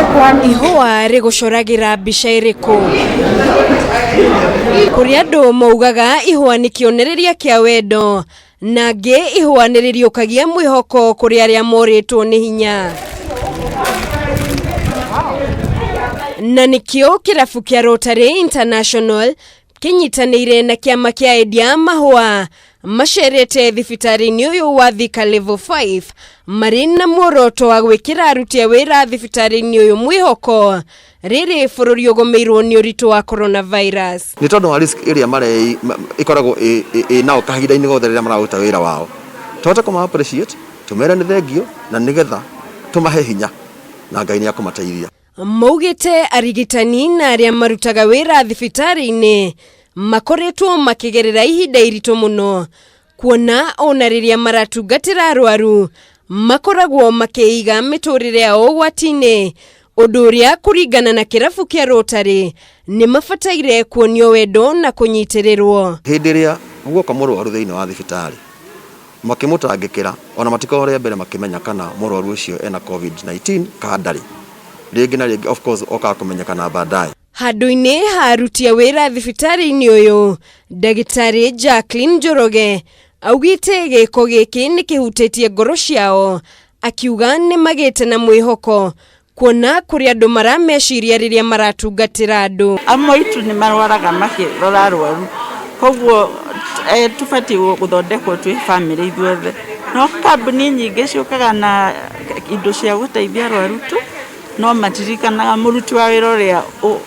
Ihũa rĩgũcoragĩra mbica ĩrĩkũ? Kũrĩ andũ maugaga ihũa nĩ kĩonereria kĩa wendo na angĩ ihũa nĩ rĩriũkagia mwĩhoko kũrĩ arĩa morĩtwo nĩ hinya. Na nĩkĩo kĩrabu kĩa Rotary International kĩnyitanĩire na kĩama kĩa endia a mahũa macerete thibitarĩ-inĩ ũyũ wa Thika Level 5 marĩ na muoroto wa gwĩkĩra aruti a wĩra thibitarĩ-inĩ ũyũ mwĩhoko rĩrĩ bũrũri ũgũmĩirwo nĩ ũritũ wa coronavirus. Nĩ tondũ wa risk ĩrĩa ĩkoragwo ĩ nao kahinda-inĩ gothe rĩrĩa mararuta wĩra wao. Tũhote kũma appreciate, tũmere nĩ thengio na nĩgetha tũmahe hinya na Ngai nĩ akũmateithia. Maugĩte arigitani na arĩa marutaga wĩra thibitarĩ-inĩ makoretwo makĩgerera ihinda iritũ mũno kuona ona rĩrĩa maratungatĩra arwaru makoragwo makĩiga mĩtũrĩre yao ũgwati-inĩ, ũndũ ũrĩa kũringana na kĩrabu kĩa Rotary nĩ mabataire kuonio wendo na kũnyitĩrĩrwo. Hĩndĩ ĩrĩa guoka mũrwaru thĩinĩ wa thibitarĩ makĩmũtangĩkĩra ona matikoragwo rĩa mbere makĩmenya kana mũrwaru ũcio ena Covid-19 kana ndarĩ. Rĩngĩ na rĩngĩ of course okaga kũmenyekana baadaye. Handũ-inĩ ha aruti a wĩra thibitarĩ-inĩ ũyũ, ndagĩtarĩ Jacqueline Njoroge augĩte gĩko gĩkĩ nĩ kĩhutĩtie ngoro ciao, akiuga nĩ magĩte na mwĩhoko kuona kũrĩ andũ marameciria rĩrĩa maratungatĩra andũ. Amwe aitũ nĩ marwaraga makĩrora arwaru, koguo tũbatiĩ gũthondekwo twĩ bamĩrĩ ithuothe. No kambuni nyingĩ ciũkaga na indo cia gũteithia arwaru tu, no matiririkanaga mũruti wa wĩra ũrĩa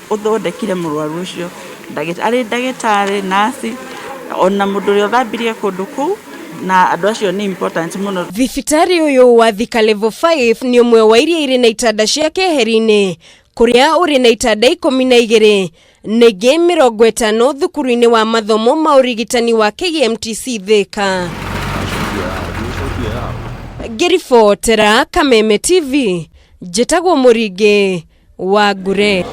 ũthondekire mũrwaru ũcio, arĩ ndagĩtarĩ, naci, ona mũndũ ũrĩa ũthambirie kũndũ kũu, na andũ acio nĩ important mũno. Thibitarĩ ũyũ wa Thika Level 5 nĩ ũmwe wa iria irĩ na itanda cia keheri-inĩ kũrĩa ũrĩ na itanda 12 na ingĩ 50 thukuru-inĩ wa mathomo ma ũrigitani wa KMTC Thika. Ngĩribotera Kameme TV, njĩtagwo Mũringĩ wa Ngure.